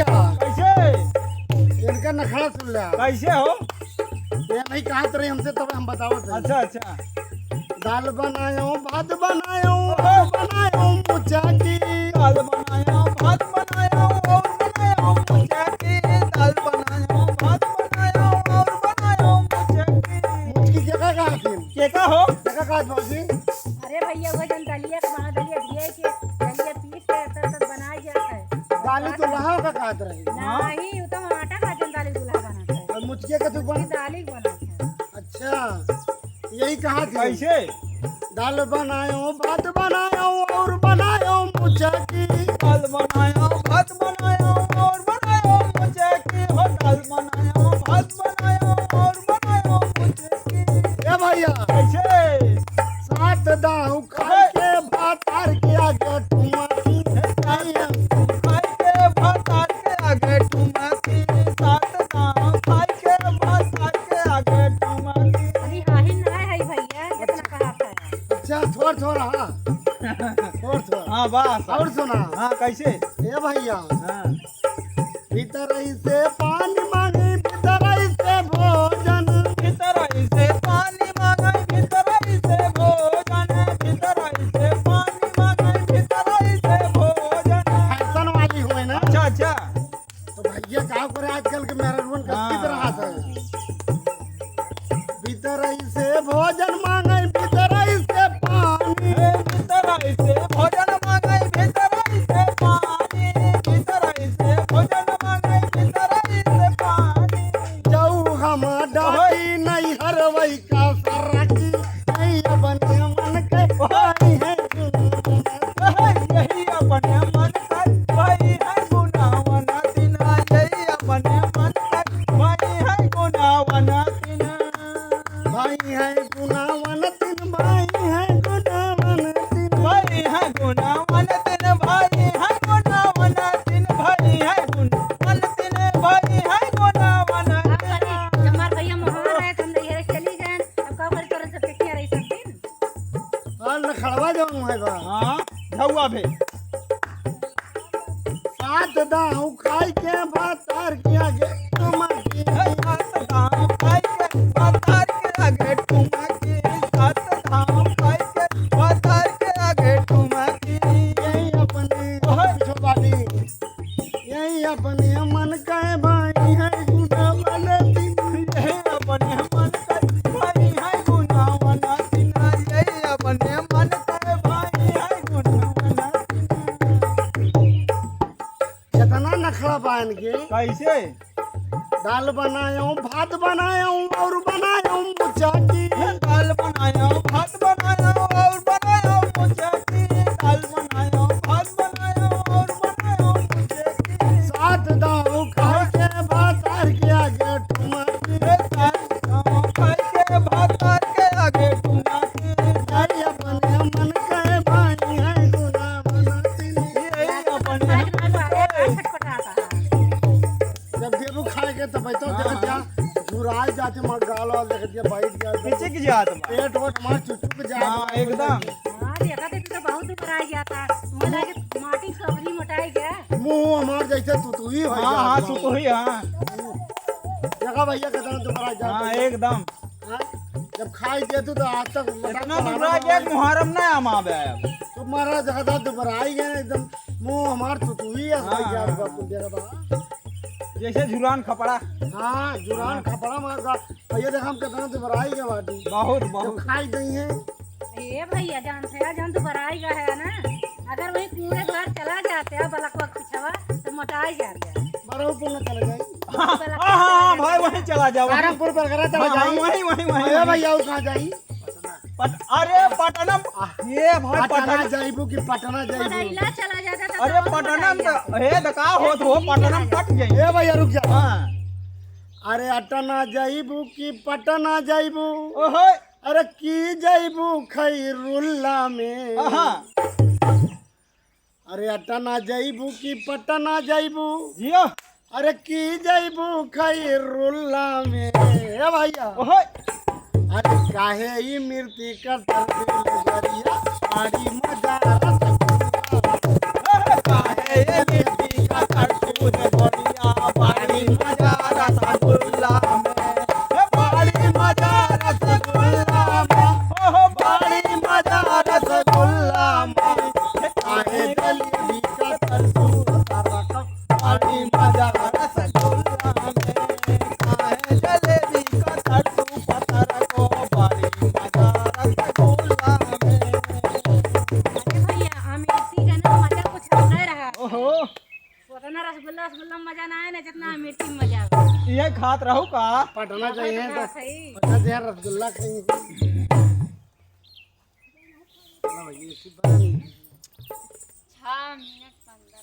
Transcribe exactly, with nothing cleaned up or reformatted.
कैसे? इनका नखड़ा सुन ले। कैसे हो? ये नहीं कहत रही हमसे, तब हम बतावत है। अच्छा, अच्छा। दाल बनायो, भात बनायो, और बनायो मुचाकी। दाल बनायो, भात बनायो, और बनायो मुचाकी। दाल बनायो, भात बनायो, और बनायो मुचाकी। मुचकी केका कहत है? केका हो? केका कहत भौजी? अरे भैया, वो जन दलिया के बना, दलिया धिया के, दलिया पीस के, तब, तब बनाए जात है। दाली दुल्हा का कहत रही। नहीं, वो तो आटा का जन दाली दुल्हा बनत है। और मुचकी का तू बन- मुचकी दाली बनत है। अच्छा, यही कहा थी। कैसे? दाल बनायो, भात बनायो, और बनायो मुचाकी। दाल बनायो, भात बनायो, और बनायो मुचाकी। हो दाल बनायो, भात बनायो, और बनायो मुचाकी। ए भैया। कैसे? सात दाव खाई के भातार के आगे ठुमकी। सात दाव खाई के भातार के आगे ठुमकी। सात दाव खाई के भातार के आगे ठुमकी। अभी हाही ना है भैया, जितना कहा था। अच्छा, थोड़ थोड़, हाँ। थोड़ थोड़। हाँ, बस। और सुना। हाँ, कैसे? ए भैया। हाँ। भीतरई से पानी मांगी, भीतरई से भोजन। भीतरई से पानी मांगी, भीतरई से भोजन। भीतरई से पानी मांगी, भीतरई से भोजन। फैशन वाली हुए ना। अच्छा, अच्छा। तो भैया का करे, आजकल के मेहरारुअन का हाँ। कित रहा था। भीतरई से भोजन मांगे, भीतरई से पानी। ए, भीतरई से भोजन मांगे, भीतरई से पानी। भीतरई से भोजन मांगे, भीतरई से पानी। जाऊ हम डाटी नैहर वही का सरकी। यही अपने मन के भाई है गुनावन। यही अपने मन के भाई है गुनावन तीन। यही अपने मन के भाई है गुनावन तीन। भाई है गुनावन तीन, भाई है गुनावन तीन। भाई है गुनावन तीन, भाई है गुनावन तीन। भाई है गुनावन तीन, भाई है गुनावन तीन। जब हमार भैया मोहार है, तो हम नैहर चली गए। अब का करी, तोरे सब देखिया रही सब दिन। और नखड़वा जौन है बा। हाँ, झौआ भे। सात दाव खाई के भातार के आगे ठुमकी। सात दाव खाई के भातार के आगे ठुमकी। सात दाव खाई के भातार के आगे ठुमकी। यही अपने ओहे। पीछे बाटी। यही अपने मन के भाई है गुनावन तीन। यही अपने मन के भाई है गुनावन तीन। यही अपने मन के भाई है गुनावन तीन। कितना नखड़ा बा इनके। कैसे? दाल बनायो, भात बनायो और बनायो मुचाकी। दाल बनायो, भात बनायो और बनायो मुचाकी। दाल बनायो, भात बनायो और बनायो मुचाकी। सात दाव खाई के भातार के आगे ठुमकी। सात दाव खाई के भातार के आगे ठुमकी। यही अपने मन के भाई है गुनावन तीन। यही अपने मन के। जब देबू खाए के तब तो हाँ, देख जा, हाँ। झुराई जाते, मार गाल वाल देख दिया, बैठ गया। पीछे की जात बा। पेट वोट मार चुचुक जात हाँ, बा। एकदम। हाँ, देखा थे, तू तो बहुत ऊपर आ गया था। मुँह लागे माटी से अपनी मोटाई गया। मुँह हमार जैसे तुतुई हो हाँ, गया हाँ, एकदम। तुतुई, हाँ। देखा भैया, कितना दुबरा जात हाँ, बा। एकदम। हाँ? जब खाई दे तू तो आज तक इतना दुबरा गया, मुहर्रम ना हम आवे अब। तो मारा ज्यादा दुबराई गया एकदम, मुँह हमार तुतुई है, हाँ। यार बाप को दे रहा। जैसे जुरान खपड़ा। हाँ, जुरान हाँ। खपड़ा मार का। और ये देख हम कितना दुबराई गया बाटी। बहुत, जब बहुत। खाई गई है। ए भैया, जान से, जान दुबराई गया है ना। अगर वही कूड़े घर चला जाते हैं, बलकवा के पिछवा, तो मोटाई जाते हैं। बरहपुर में चले जाए। हाँ, हाँ, हाँ, भाई, वहीं चला जाओ। तारमपुर पर करा चला हाँ, हाँ, जाई। वहीं, वहीं, वहीं, अरे वहीं। भैया, वो कहाँ जाई? पट-, अरे, पटनम, ये भाई, पटना पटन-, जाइबू कि पटना जाइबू? पटैला चला जाता तो अरे, और पटनम मजा तो, आया। हे, तो का होत हो, दिल्ली पटनम चला पट जाई। ए भैया, रुक जा। हाँ। अरे, अटना जाइबू कि पटना जाइबू? ओहो। अरे, की जाइबू खैरुल्ला में? आहा। अरे अटना जइबू कि पटना जइबू? जियो। अरे की जइबू खैरुल्ला में? ए भैया। ओहे। अरे काहे ई मिर्ची का तरती नजरिया, आड़ी मजा रसगुल्ला। अरे काहे ई मिर्ची का तरती नजरिया, ओहो। उतना रसगुल्ला, रसगुल्ला में मजा ना आए ना, जितना मीठी में मजा आवे। ये खात रहू का? पटना जाइए, हाँ, बस। सही। पटना जाइए, रसगुल्ला खाइए। हाँ, ये ठीक बात है। छह मिनट पंद्रह।